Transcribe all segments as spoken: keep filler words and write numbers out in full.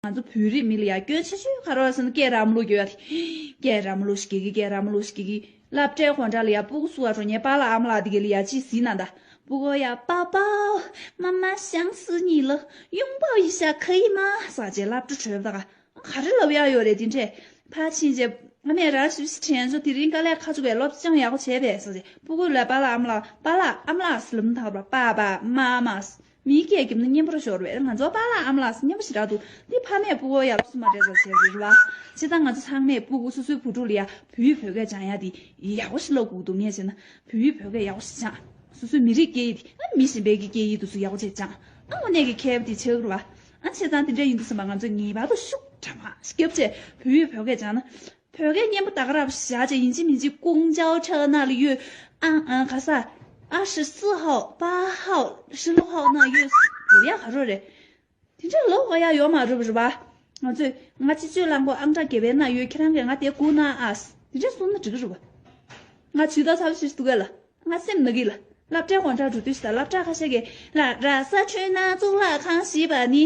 ང་ཚོ་བོད་རིགས་མི་ལ་ཡ་སྐྱོན་ཆེ་ཤོས་ག་རེ་ཟེར་ན་སྐད་ར་མ་ལུག་རྒྱག་ཡ་དེ། སྐད་ར་མ་ལུག་ཞིག་རྒྱག་གི། སྐད་ར་མ་ལུག་ཞིག་རྒྱག་གི། སློབ་གྲྭའི་སྒོ་འགྲམ་ལ་ཡ་སྤུ་གུ་བསུ་བ་འགྲོ་ཉེ་པཱ་ལགས་ཨ་མ་ལགས་དེ་ག་ལ་ཡ་ཅིག་གཟིགས་ན་ད། སྤུ་གུ་ཡ་པཱ་པཱ། 妈妈想死你了，拥抱一下可以吗？ ཟེར་བྱས་སློབ་གྲྭ་བྲོས་པ་ད་ག་ག་རེ་ལབ་ཡག་ཡོད་རེད། དེ་འདྲས་ཕར་ཕྱིན་རྗེས་ཨ་མས་རང་ཞིབ་ཕྱི་དྲན་ཆོག་དེ་རིང་དཀའ་ལས་ཁག་བཅུག་པའི་སློབ་སྦྱོང་ཡག་པོ་བྱས་པས་ཟེར་རྗེས་སྤུ་གུ་ལ་པཱ་ལགས་ཨ་མ་ལགས། པཱ་ལགས་ཨ་མ་ལགས་ཟེར་ལབ་ན་ཐང་པ། པཱ་པཱ་མཱ་མཱ། མིའི་སྐད་རྒྱབ་ན་སྙན་པོ་ར་ཤོར་བས། ང་ཚོ་པཱ་ལགས་ཨ་མ་ལགས་ཟེར་སྙན་པོ་ཞེ་དྲག་འདུག་འདི་ཕ་མས་སྤུ་གུ་ཡག་པོ་སུ་མ་སྤྲད་ཙང་བྱས་རེད་བ། བྱས་ཙང་ང་ཚོ་ཚང་མས་སྤུ་གུ་སོ་སོའི་བུ་ཕྲུག་ལ་ཡ་བོད་ཡིག་བོད་སྐད་སྦྱང་ཡ་དེ་ཡག་པོ་ཞིག་བསླབ་དགོས་འདུག་ངས་བྱས་ན་བོད་ཡིག་བོད་སྐད་ཡག་པོ་ཞིག་སྦྱང་། སོ་སོའི་མི་རིགས་སྐད་ཡིག་དེ་ཨ་མི་གཞན་པའི་གི་སྐད་ཡིག་དེ་ཚོ་ཡག་པོ་བྱས་སྦྱང་། ཨ་དངོས་གནས་ཀྱི་མཁས་པ་དེ་ཆགས་ཀྱི་རེད་བ། ཨ་བྱས་ཙང་དེ་འདྲ་ཡིན་དུས་ཙམ་པ་ང་ཚོ་ངེས་པར་དུ་ཤུགས་དྲག་པོ་སྐྱབས་བྱས་བོད་ཡིག་བོད་སྐད་སྦྱང་ན། བོད་སྐད་སྙན་པོ་ད་ག་རང་བཞག་བྱས་ཡིན་གཅིག་མིན་གཅིག 公交车那里有 ཨ་ཨ་ག་ས 二十四号、八号、十六号 ན་ཡོད་ལབ་ཡག་ག་རེ་རེད། དེ་འདྲ་ལབ་དགོས་ཡག་ཡོད་མ་རེད་པ། རེད་པ། ང་ཚོས་ང་སྤྱི་སྤྱོད་རླངས་འཁོར་ཨང་གྲངས་བརྒྱད་པའི་ནང་ཡོད། ཁྱེད་རང་གིས་ང་དེ་སྒུག་གནང་ཨ། དེ་འདྲ་གསུངས་ན་འགྲིག་གི་རེད་པ། ང་ཇུས་གཏོགས་ཚ་པོ་ཞིག་འདུག་གས་ལ། ང་སེམས་ན་གི་ལ། སློབ་གྲྭའི་སྒོ་འགྲམ་འགྲོ་དུས་ཤིག་ད་སློབ་གྲྭ་ཁ་ཤས་ཀྱིས་ལ་ར་ས་ཆུ་ན་གཙུག་ལག་ཁང་ཞེས་པ་ནི།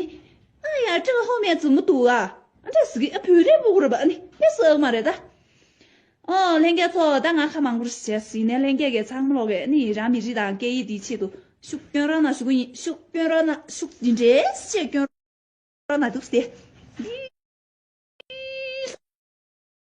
ཨ་ཡ་ཀྲིག་ཧོ་མའི་བཙུན་མོ་འདུག་ཨ། ཨ་འདྲ་ཟེར་གི། ཨ་བོད་རིགས་སྤུ་གུ་རེད་པ། ཨ་ནི་དཔེ་བསགས་མ་རེད་ད། ཨོ་ལྷན་རྒྱས་ཚོ། ད་ང་ཁ་མང་པོ་ཞིག་བྱས་ཟིན་ནས་ལྷན་རྒྱས་ཀྱིས་ཚང་མ་ལོག་གི་ཨ་ནི་རང་མི་རིགས་དང་སྐད་ཡིག་འདིའི་ཆེད་དུ་ཤུགས་སྐྱོན་རང་ན་ཞུ་གི་ཡིན། ཤུགས་སྐྱོན་རང་ན་ཤུགས་འདི་འདྲའི་ཆེ་སྐྱོན་རང་ན་འདུག་སྟེ།